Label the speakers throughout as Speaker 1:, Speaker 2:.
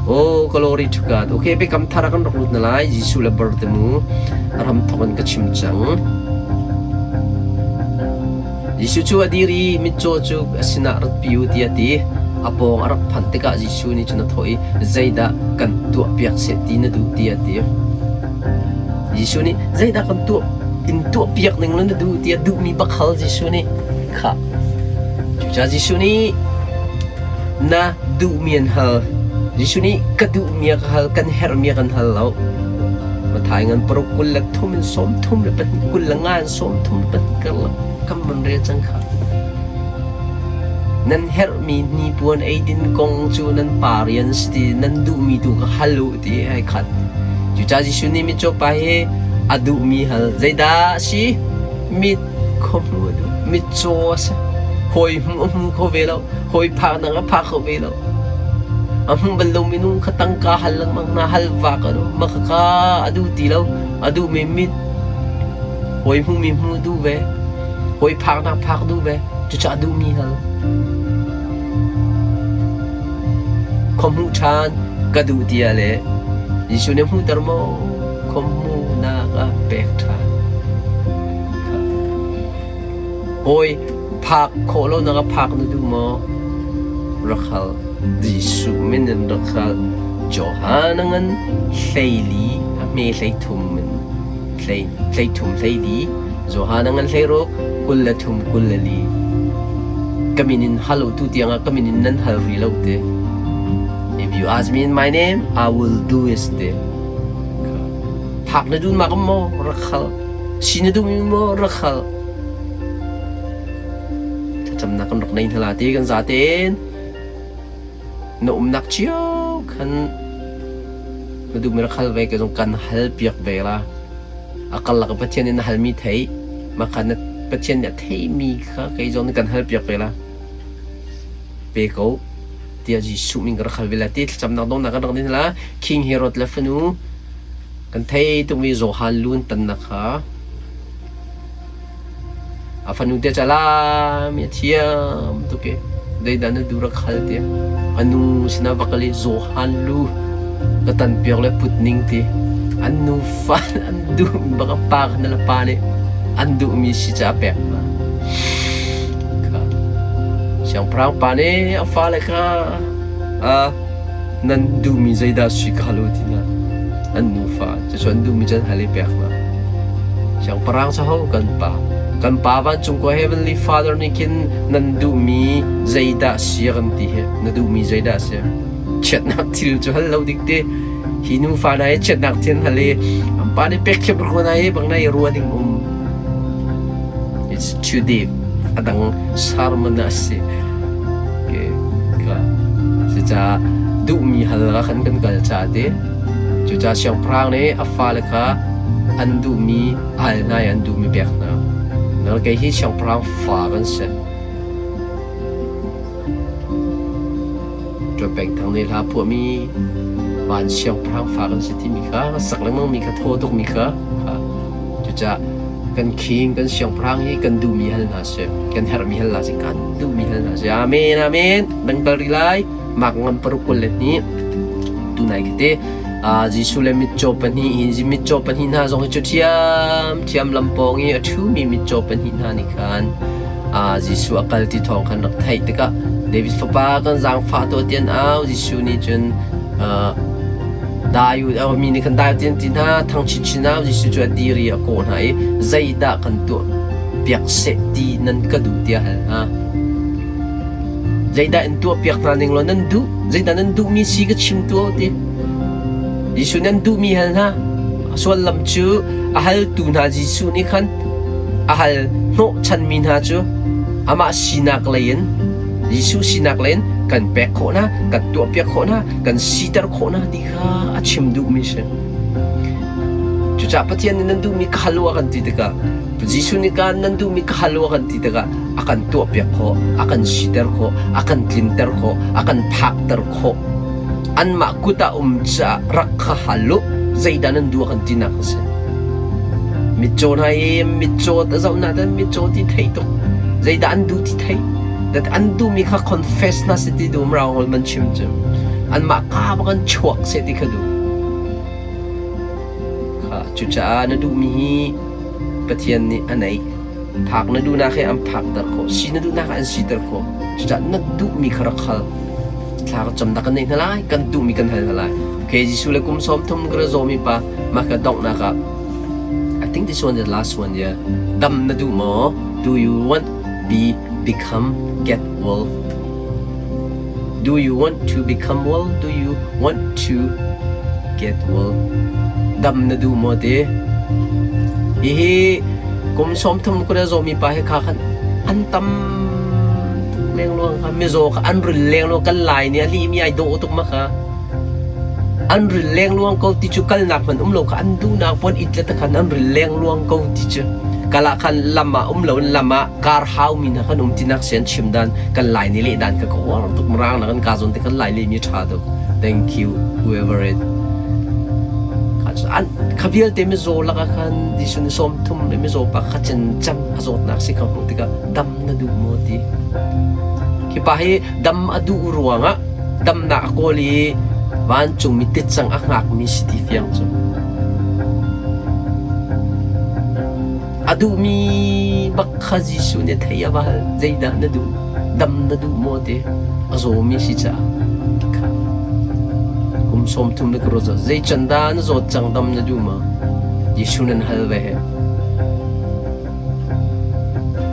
Speaker 1: Oh, glory to God. Okay, biakam thar ah kan rak lut na lai. Jesuh le bar te mu. Ram thawk in ka chim cang. Jesuh cu a dir i mitcaw cu a sinah ratpi u tiah a ti. A pawng a rak phanh tikah Jesuh nih cun a thawh i, Zeidah kan tuahpiak seh ti na duh tiah a ti. Jesuh nih zeidah kan tuah in tuahpiak ning na duh tiah duhmi bak hal Jesuh nih khah. Cucaah Jesuh nih na duhmi an hal. Jesuh nih ka duhmi a ka hal, kan herhmi a kan hal lo. Mathai ngan paruk 23 in 32 25 in 32 karlak kan van rel cang kha. Nan herhmi hnipuan eidin kong cu nan pa rian si ti nan duhmi tu kha hal u ti ai khat. Cucaah Jesuh nih mitcaw pa hi a duhmi hal. Zeidah a si? Mit khuahmu a duh. Mitcaw a si. Hawi hmu a hmu kho ve lo. Hawi phaknak a phak kho ve lo. A hmu bal lo minung kha tangka hal lengmang hna hal vak a duh. Mah khakha a duh ti lo. A duhmi mit hawi hmuhmi hmu duh ve. Hawi phaknak phak duh ve. Cucaah duhmi hal. Khua hmuh ṭhan ka duh tiah le Jesuh nih hmuhter maw khua hmuhnak ah pek ṭhan. Hawi phak khawh lonak ah phak na duh maw? Rak hal. Jesuh min in rak hal. Johan a ngan 14 a hme 13 in 13 14 Johan a ngan 16 23 24. Ka min in hal u tu tiangah ka min in nan hal rih lo te. If you ask me in my name, I will do it te. Phak na duh mak maw rak hal. Si na duh mi maw rak hal. Thlacamnak kan rak nei hna la te kan zaten. Na umnak cio khan na duhmi rak hal ve ke zong kan hal piak ve la. A karlak ah Pathian nih na halmi theih, mah kha na Pathian nih a theihmi kha kei zong nih kan halpiak ve la. Pe ko tiah Jesuh min ka rak hal ve la ti thlacamnak donghnak kan rak din la. King Herod le fanu kan thei tukmi Johan lun tannak kha A fanu te calam i a thiam tuk i zeidah na duh rak hal tiah a nu sinah va kal i Johan lu ka tan piak le put ning ti an nufa an duh bak a pa kha na le pa nih an duhmi si ca a pek hna. Siangpahrang pa nih a fale kha nan duhmi zeidah si ka hal u ti hna. An nufa cucu an duhmi cu an hal i pek hna. Siangpahrang cu ho kan pa? Kan pa vancung khua Heavenly Father nih khin nan duhmi zeidah si a kan ti hi? Na duhmi zeidah si? Chiatnak thil cu hal lo dik ti. Hi nufa hna hi chiatnak thil hal i an pa nih pek thiam ko na hi bang na i rua ding um. It's too deep. A dang sermon a si. Okay. Ka. Cucaah duhmi hal ka khan kan kal ca te. Cucaah siangpahrang nih a fale kha an duhmi a hal hna i an duhmi pek hna. Nal kei hi siangpahrang fa kan si. Ṭuan Peng Thang nih hla phuahmi van siangpahrang fa kan si timi kha sak lengmangmi kha thaw tukmi kha cucaah kan king kan siangpahrang hi kan duhmi hal hna sih kan herhmi hal hna sih kan duhmi hal hna sih amen amen dang kal rih lai mak ngam paruk 22 tunai khite Jesuh le mitcaw pahnih hi mitcaw pahnih hna zong hi cu ṭhiam ṭhiam lampawng i a ṭhumi mitcaw pahnih hna nih khan Jesuh a kal ti thawng khan rak theih tikah David fapa kan zaangfah tuah ti an au Jesuh nih cun dai u mi nih khan dai u ti an ti hna thang chinchin au Jesuh cu a dir i a kawh hna i zeidah kan tuah piak seh ti nan ka duh tiah a hal hna. Zeidah in tuahpiak hna ning law nan duh? Zeidah nan duhmi si ka chim tuah ti. Jesuh nan duhmi hal hna. A sullam cu a haltu hna Jesuh nih khan a hal hnawhchanmi hna cu amah sinak lei in Jesuh sinak lei in kan pek khawh hna, kan tuahpiak khawh hna, kan siter khawh hna ti kha a chim duhmi si. Cucaah Pathian nih nan duhmi ka hal u a kan ti tikah Jesuh nih kan nan duhmi ka hal u a kan ti tikah a kan tuahpiak khawh, a kan siter khawh, a kan tlinter khawh, a kan phakter khawh. Anmah kut ah um caah rak kha hal u, zeidah nan duh a kan tinak a si. Mitcaw hna i mitcaw ta zoh na tan mitcaw ti theih tuk. Zeidah an duh ti theih. That an duhmi kha confess na si ti duh rang hol man chim cu. Anmah kaa bak an chuak seh ti kha duh. Kha cucaah na duhmi hi Pathian nih a neih. Phak na duhnak he an phakter khawh. Si na duhnak ah an siter khawh. Cucaah na duhmi kha rak hal. Thla ka camnak kan nei hna lai, kan duhmi kan hal hna lai. Okay, Jesuh le kum 30 ka ra zawmi pa mah ka donghnak ah I think this one is the last one, yeah. Dam na duh maw? Do you want be become get well? Do you want to become well? Do you want to get well? Dam na duh maw ti? Hihi kum 30 kul a zawmi pa hi kha khan an tam tuk lengluang kha mizaw kha an ril lengluang kan lai nih a lihmi ai dawh tuk ma kha an ril lengluang ko ti cu kalnak hmanh um lo kha an duhnak puan it le takhan an ril lengluang ko ti cu kala khan lam ah um lo in lam ah kar hau mi hna kan um tinak sian chim dan kan lai ni leh dan ka ka uar tuk marang na kan ka zon te kan lai le mi tha tuk thank you whoever it an kha vialte mizaw laka khan Jesuh ni sawm thum le mizaw pa kha cen cam a zawtnak si kha hmuh tikah dam na duh maw ti khi pa hi dam a duh ruangah damnak a kawl i vancungmi ticang a hngakmi si ti fiang cu A duhmi bak kha Jesuh nih thei a va hal. Zeidah na duh? Dam na duh maw ti? A zawmi si caah. Kum 30 na ka ruat zei can dah na zawt cang dam na duh ma? Jesuh nan hal ve he.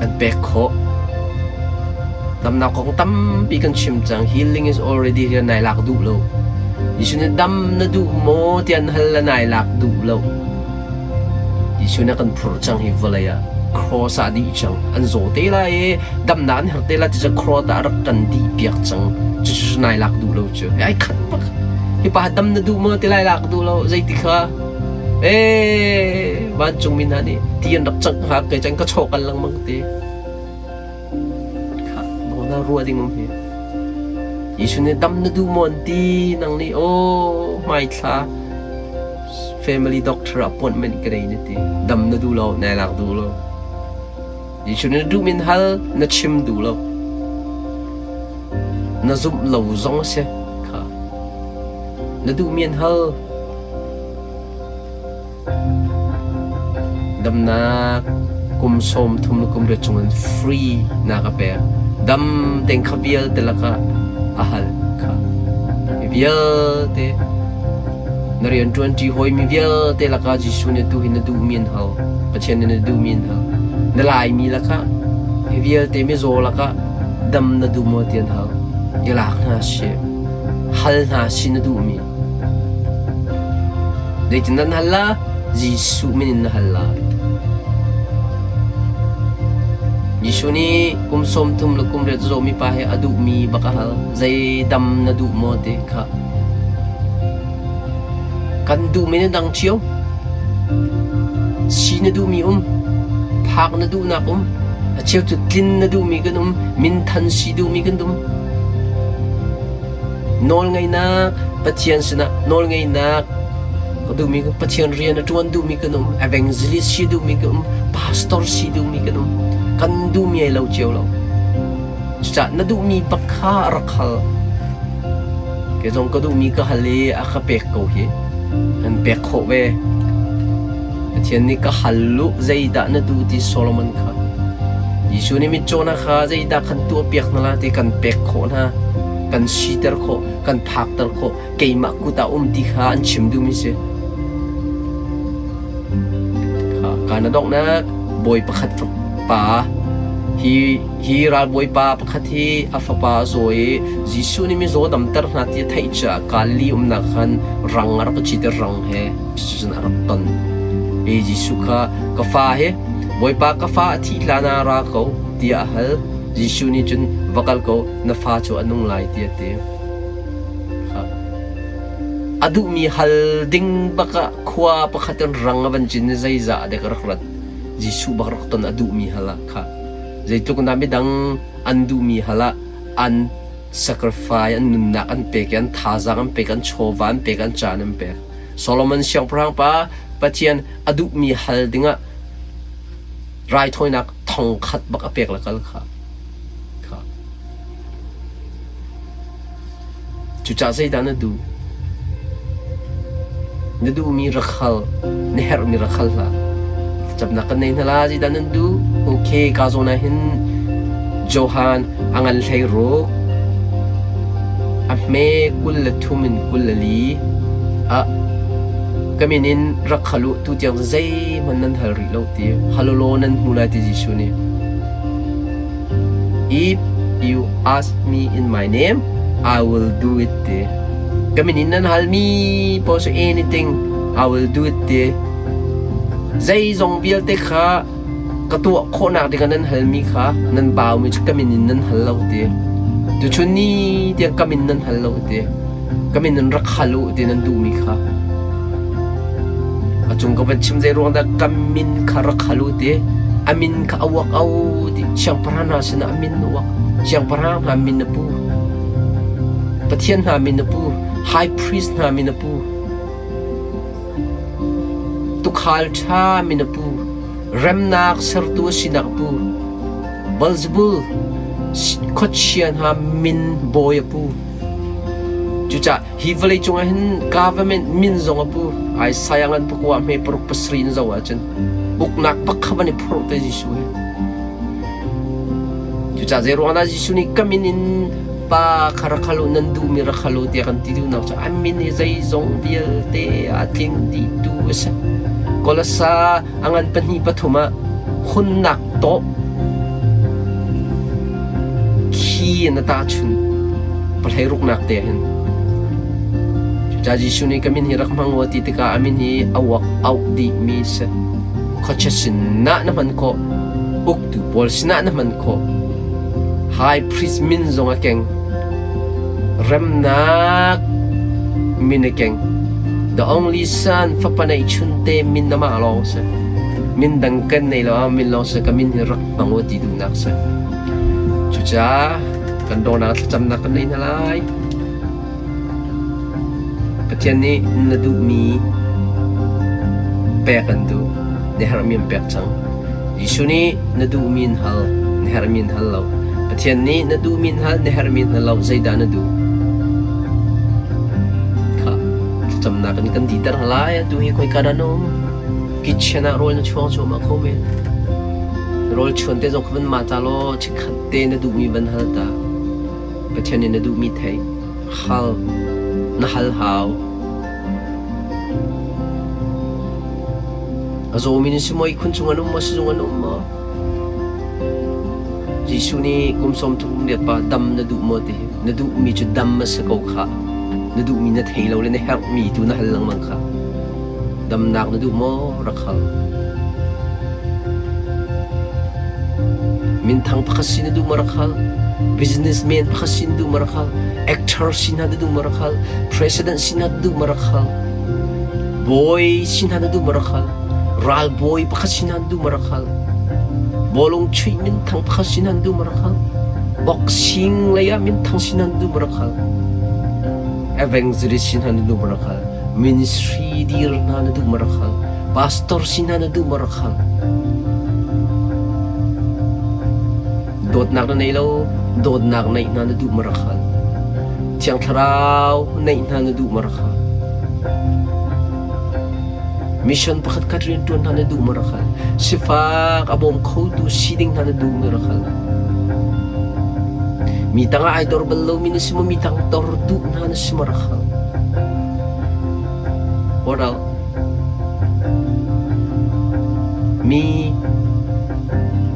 Speaker 1: An pek khawh. Damnak kong tampi kan chim cang. Healing is already here nai lak duh lo. Jesuh nih dam na duh maw ti an hal le nai lak duh lo. Jesuh nih a kan phurh cang hi vawlei ah cross ah dih cang an zaw te lai i damnak an herh te lai ti cu cross ah rak kan dih piak cang cucu nai lak duh lo cu ai khat bak hi pa dam na duh maw ti lai lak duh lo zeiti kha ee vancungmi hna nih ti an rak cangh hnga kei cang ka chaw kal lengmang ti Khah, na ruah ding um hi. Jesuh nih dam na duh maw an ti nang nih aw hmaithla family doctor appointment ka nei na ti dam na duh lo nai lak duh lo Jesuh nih na duh min hal na chim duh lo na zumh lo zong a si kha na duh mi an hal Damnak kum 30 le kum riat chungin free na ka pek. Dam tein kha vialte lakah a hal kha. Mi vialte na rianṭuanṭi hawimi vialte lakah Jesuh nih tu hi na duhmi an hal. Pathian nih na duhmi an hal. Na Laimi lakah hi vialte mizaw lakah dam na duh maw ti an hal. I lak hna sih. Hal hna sih na duhmi. Zeitindah na hal la? Jesuh min in na hal lai. Jesuh nih kum 30 le kum riat zawmi pa he a duhmi bak a hal. Zei dam na duh maw ti kha. Kan duhmi na dang cio. Si na duhmi um. Phak na duhnak um. A cheu cu tlin na duhmi kan um. Minthan si duhmi kan um. Nawlngeihnak Pathian sinah nawlngeihnak ka duhmi Pathian rian a ṭuan duhmi kan um evangelist si duhmi kan um pastor si duhmi kan um kan duhmi ai lo cio lo cucaah na duhmi bak kha rak hal kei zong ka duhmi ka hal i a ka pek ko hi an pek khawh ve Pathian nih ka hal lu zeidah na duh ti Solomon kha Jesuh nih mitcaw hna kha zeidah kan tuahpiak hna la ti kan pek khawh hna kan siter khawh kan phakter khawh keimah kut ah um ti kha an chim duhmi si Ka na donghnak bawi pakhat pa hi hi ralbawipa pakhat hi a fapa a zaw i Jesuh nih mizaw damter hna ti a theih caah Galilee umnak khan rang a rak cit i rang he cucun a rak ton. I Jesuh kha ka fa hi Bawipa ka fa a thih hlan ah ra ko tiah a hal. Jesuh nih cun va kal ko na fa cu a nung lai tiah a ti. A duhmi hal ding bak ah khua pakhat in rang a van cin i zeizah dek a rak rat. Jesuh bak rak ton a duhmi hal ah kha zeitluk in dah midang an duhmi hal ah an sacrifice an nunnak an pek i an thazaang an pek an chawva an pek an caan an pek. Solomon siangpahrang pa Pathian a duhmi hal dingah raithawinak thongkhat bak a pek le kal kha. Kha. Cucaah zeidah na duh? Na duhmi rak hal, na herhmi rak hal hlah. Thlacamnak kan nei hna la, zeidah nan duh? Okay, ka zawn ah hin Johan a ngan hlei ruk, a hme 23 in 24 ah ka min in rak hal u, tu tiang zeihmanh nan hal rih lo ti. Hal u law nan hmu lai ti Jesuh nih. If you ask me in my name, I will do it ti. Ka min in nan halmi paoh cu anything, I will do it ti. Zeizong vialte kha ka tuah khawhnak dingah nan halmi kha nan baumi cu ka min in nan hal lo ti. Tuchun ni tiang ka min nan hal lo ti. Ka min in rak hal u ti nan duhmi kha. A cung ka van chim zei ruang dah ka min kha rak hal u ti. A min kha a uak au ti. Siangpahrang hna sinah a min a uak. Siangpahrang hna min a pu. Pathian hna min a pu. High priest hna min a pu. Tuukhal ṭha min a pu. Remnak sertu a sinak a pu. Beelzebul khuachia hna min bawi a pu. Cucaah hi vawleicung ah hin government min zong a pu. Isaiah ngan pakua hme paruk pasarih in zoh ahcun uknak bak kha van i phorh te Jesuh hi. Cucaah zeiruang dah Jesuh nih ka min in Pa kha rak hal u, nan duhmi rak hal u tiah kan ti duhnak cu a min hi zeizong vialte a tling dihtu a si. Kolasa a ngan pahnih pathum ah hunnak tawh khi na tahchun pahlei ruknak te hin. Cucaah Jesuh nih ka min hi rak hmang u a ti tikah a min hi a uak auh dihmi a si. Khuachia sinah na hman khawh, uktu pawl sinah na hman khawh. High priest min zong a keng. Remnak min a keng. The only son fapa neihchun te min amah lawng a si. Min dang kan nei lo, min lawng si ka min hi rak hmang u ti duhnak si. Cucaah kan dawnak thlacamnak kan nei hna lai. Pathian nih na duhmi pek an duh. Na herhmi an pek cang. Jesuh nih na duhmi in hal, na herhmi in hal lo. Pathian nih na duhmi in hal, na herhmi in hal lo. Zeidah na duh? Kha thlacamnak in kan diter hna lai. Atu hi khoika dah na um? Kitchen ah rawl na chuang cuahmah kho men. Rawl chuan te zong kha van ma ta law chikkhat te na duhmi van hal ta. Pathian nih na duhmi thei hal na hal hau. A zawmi na si maw? Ihkhun cung an um maw? Sizung an um maw? Jesuh nih kum 30 riat pa dam na duh maw ti hi na duhmi cu dam a si ko khah. Na duhmi na thei lo le na herhmi tu na hal lengmang khah. Damnak na duh maw? Rak hal. Minthang pakhat si na duh maw? Rak hal. Businessman pakhat si na duh maw? Rak hal. Actor si hna na duh maw? Rak hal. President si hna na duh maw? Rak hal. Bawi si hna na duh maw? Rak hal. Ralbawi pakhat si hna na duh maw? Rak hal. Bawlung chuih minthang pakhat si hna na duh maw? Rak hal. Boxing lei ah minthang si hna na duh maw? Rak hal. Evangelist si hna na duh maw? Rak hal. Ministry dir hna na duh maw rak hal. Pastor si hna na duh maw rak hal. Dawtnak na nei lo, dawtnak neih hna na duh maw rak hal. Thiang Thlarau neih hna na duh maw rak hal. Mission pakhat khat rian ṭuan hna na duh maw rak hal. Sifak a bawm khotu si ding hna na duh maw rak hal. Mi tangah ai dor bal lomi na si maw mi tang dor duh hna na si maw rak hal. What else? Mi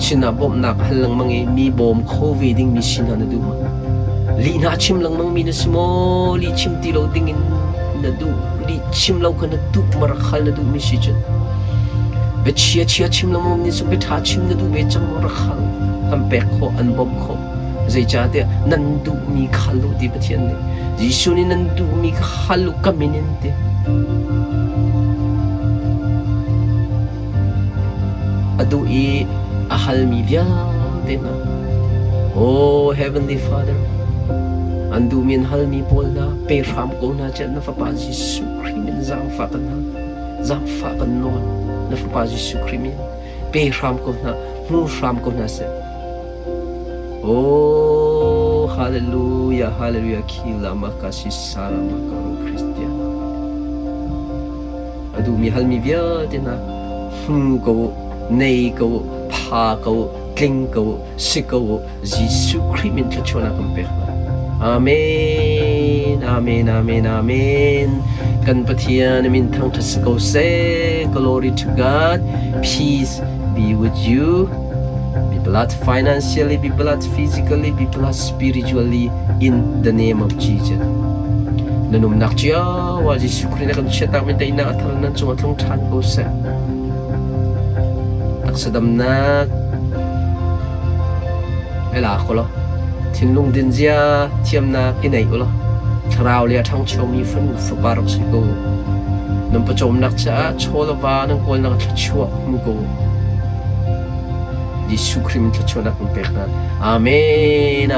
Speaker 1: sinah bawmhnak hal lengmang i mi bawm kho ve dingmi si hna na duh maw? Lih hna chim lengmang mi na si maw? Lih chim ti lo dingin na duh lih chim lo kha na duh ma rak hal na duhmi si cun biachia chia chim lengmang mi cu biaṭha chim na duh ve cang maw rak hal kan pek khawh an bawmh khawh zeicahtiah nan duhmi kha hal u ti Pathian nih Jesuh nih nan duhmi kha hal u ka min in ti a duh i a halmi vialte hna Oh Heavenly Father an duhmi an halmi pawl hna pe hram ko hna cel na fapa Jesuh Khrih min zaangfah kan hal zaangfah kan nawl na fapa Jesuh Khrih min pe hram ko hna hmu hram ko hna seh Oh, hallelujah. Hallelujah, hallelujah, khila makasi sara makaru Christian. A duhmi halmi vialte hna hmu ko u, nei ko u, pha ko u, tling ko u, si ko u, Jesuh Khrih min thluachuahnak kan pek hna. Amen, amen, amen, amen. Kan Pathian min thangṭhat si ko seh. Glory to God. Peace be with you. Be blessed financially, be blessed physically, be blessed spiritually in the name of Jesus. Na numnak cio ah Jesuh Khrih na kan chiatnak min teinak a thar nan cungah tlung ṭhan ko seh. Taksa damnak I lak u law thinlung dinzia thiamnak i nei u law thlarau le a ṭhangchomi fanu fapa rak si ko u. Nan pawcawmnak caah chaw le va nan kawlnak thluachuah hmu ko u. Jesuh Khrih min thluachuahnak kan pek hna. Amen.